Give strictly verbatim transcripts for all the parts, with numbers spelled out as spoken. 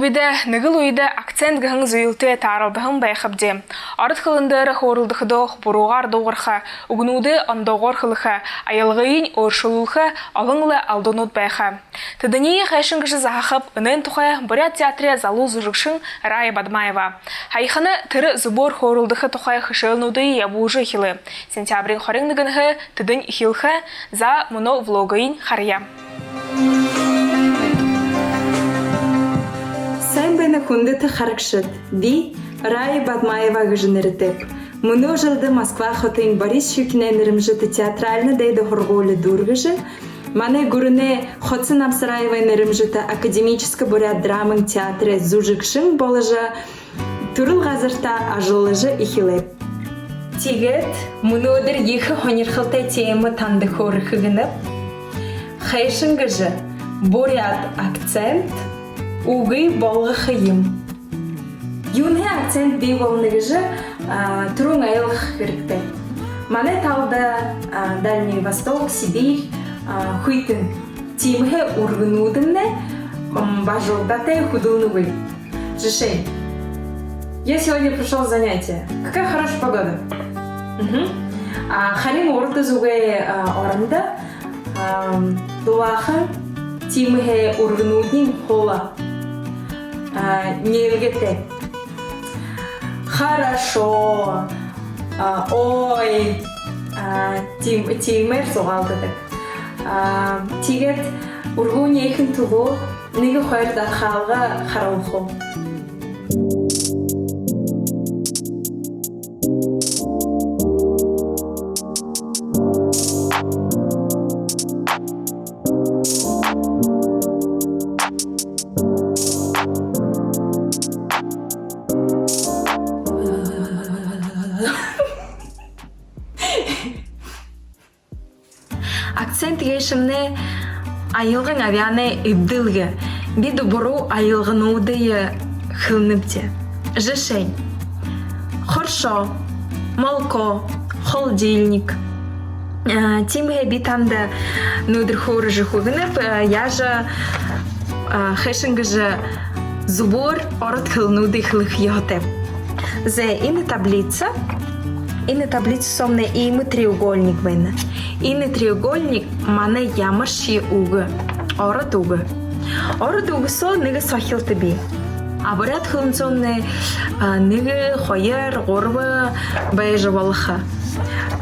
Бидэ нэгэл үедэ акцент гэһэн зүйлтэй тааралдаһан байхабди. Ород хэлэн дээрэ хөөрэлдэхэдөө буруугаар дуугарха, үгэнүүдээ ондоогоор хэлэхэ, аялгыень өөршөлүүлхэ, олон лэ алданууд байха. Тэдэниие хайшан гэжэ заһахаб, энээн тухай Буряад театрай залуу зүжэгшэн Рая Бадмаева. Һаяхана тэрэ зүбөөр хөөрэлдэхэ тухай хэшээлнүүдые ябуулжа эхилээ. Сентябриин хорин нэгэнһээ тэдэнь эхилхэ. За, мүнөө влогыень харая. Сайн байна, хүндэтэ харагшад. Би Рая Бадмаева гэжэ нэрэтэйб. Мүнөө жэлдэ Москва хотын Борис Щукинай нэрэмжэтэ театральна дээдэ һургуули дүүргэжэ, манай гүрэнэй Хоца Намсараевай нэрэмжэтэ академическэ буряад драмын театрай зүжэгшэн боложо, түрэл газартаа ажаллажа эхилээб. Тиигээд мүнөөдэр ехэ һонирхолтой темэ танда хөөрэхэ гэнэб. Хайшан гэжэ буряад акцент үгы болгохо юм. Юунһээ акцент бии болоно гэжэ, а, түрүүн ойлгохо хэрэгтэй. Манай талада, а, Дальний Восток, Сибирь, а, хүйтэн. Тиимэһээ үргэнүүдэмнай, м, бажуудатай хүдэлнэгүй. Жэшээнь, я сегодня пришёл с занятия. Какая хорошая погода. Мгм. А, харин урда зүгэй, а, орондо, а, дулаахан тиимэһээ үргэнүүдынь хула, а, нээлгэтэй. Хорошо. А, ой. А, тиим-, тиимээр зугаалдадаг. А, тиигээд үргэн ехэнэй түлөө нэгэ хоёр дархалга харуулха. Акцент гээшэмнай аялгын абяанай эбдэлгэ. Бидэ буруу аялгануудые хэлэнэбди. Жэшээнь, хоршоо, молоко, холодильник. А, тиимэһээ би танда мүнөөдэр хөөрэжэ үгэнэб, а, яажа, а, хайшан гэжэ зүбөөр ород хэлэнүүдые хэлэхэ ёһотойб. Зэ, энэ таблица. Энэ таблица соомнай иимэ треугольник байна. Энэ треугольник манай ямаршье үгэ, ород үгэ. Ород үгэ соо нэгэ сохилто бии. А буряад хэлэн соомнай, а, нэгэ, хоёр, гурба байжа болохо.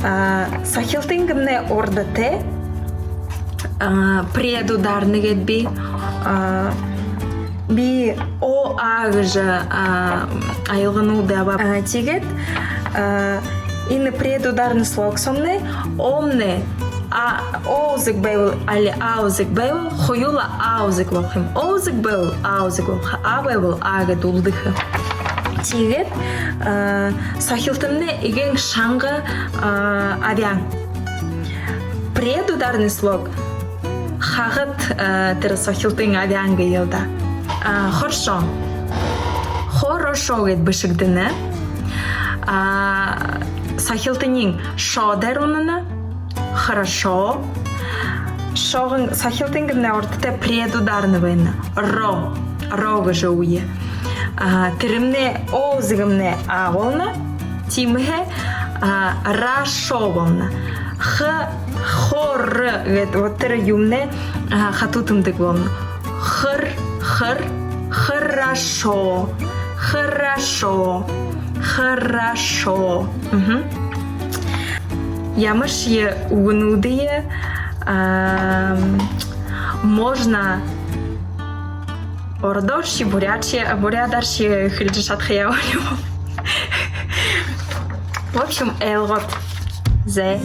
А, сохилтынь гэмнай урда тээ, а, предударный гээд бии. А, би о, а гэжэ, а, аялгануудые абааб. А, тиигээд, а, энэ предударный слог соомнай, о-мнай, а, о үзэг байбал, али а үзэг байбал, хоюулаа а үзэг болохо юм. О үзэг байбал, а үзэг болохо. А байбал, а гээд үлдэхэ. Тиигээд, а, сохилтомнай эгээн шанга, а, абяан. Предударный слог хахад, а, тэрэ сохилтын абяан гээл даа. А, хоршоо. Хорошо гээд бэшэгдэнэ. А, сохилтыень шо дээрэ унана. Хорошо. Шогоо сохилтынь гэмнай урда тээ предударный байна. Ро. Ро гэжэ үе. А, тэрэмнай о үзэгэмнай а болоно. Тиимэһээ, а, рашо болоно. Х, хор гээд вот тэрэ юумнай, а, хатуу тэмдэг болоно. Хэр, хэр, хорошо, хорошо, хорошо. Мгм. Ямаршье үгэнүүдые, ам, можно ородооршье, буряадшье, буряадааршье хэлэжэ шадаха юм. В общем, ээлгот. Зэ.